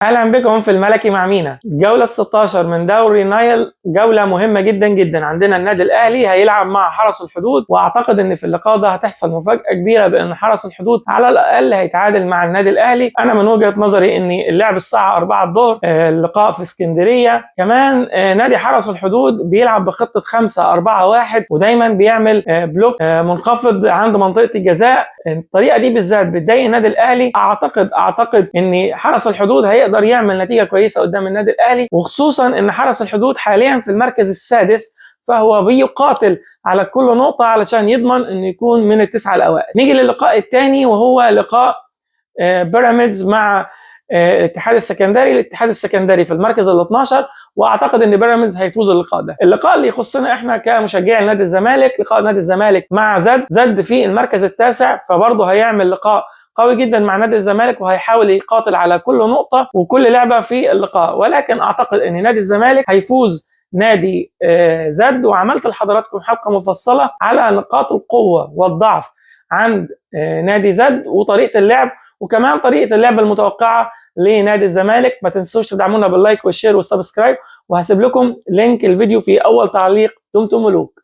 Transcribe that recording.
اهلا بكم في الملكي مع مينا. الجولة ال 16 من دوري نايل، جولة مهمة جدا جدا. عندنا النادي الاهلي هيلعب مع حرس الحدود، واعتقد ان في اللقاء ده هتحصل مفاجاة كبيرة بان حرس الحدود على الاقل هيتعادل مع النادي الاهلي. انا من وجهه نظري ان اللعب الساعة 4 الظهر، اللقاء في اسكندرية. كمان نادي حرس الحدود بيلعب بخطه 5 4 1، ودايما بيعمل block منخفض عند منطقة الجزاء. الطريقة دي بالذات بتضايق النادي الاهلي. اعتقد ان حرس الحدود هيقدر يعمل نتيجة كويسة قدام النادي الاهلي، وخصوصا ان حرس الحدود حاليا في المركز السادس، فهو بيقاتل على كل نقطة علشان يضمن انه يكون من التسعة الاوائل. نيجي للقاء الثاني، وهو لقاء بيراميدز مع الاتحاد السكندري. الاتحاد السكندري في المركز ال 12، واعتقد ان بيراميدز هيفوز اللقاء ده. اللقاء اللي يخصنا احنا كمشجعي نادي الزمالك، لقاء نادي الزمالك مع زد. زد في المركز التاسع، فبرضه هيعمل لقاء قوي جدا مع نادي الزمالك، وهيحاول يقاتل على كل نقطة وكل لعبة في اللقاء. ولكن اعتقد ان نادي الزمالك هيفوز نادي زد. وعملت لحضراتكم حلقة مفصلة على نقاط القوة والضعف عند نادي زد وطريقة اللعب، وكمان طريقة اللعب المتوقعة لنادي الزمالك. ما تنسوش تدعمونا بال like وال share وال subscribe، وهسيب لكم link الفيديو في أول تعليق. دمتم ملوك.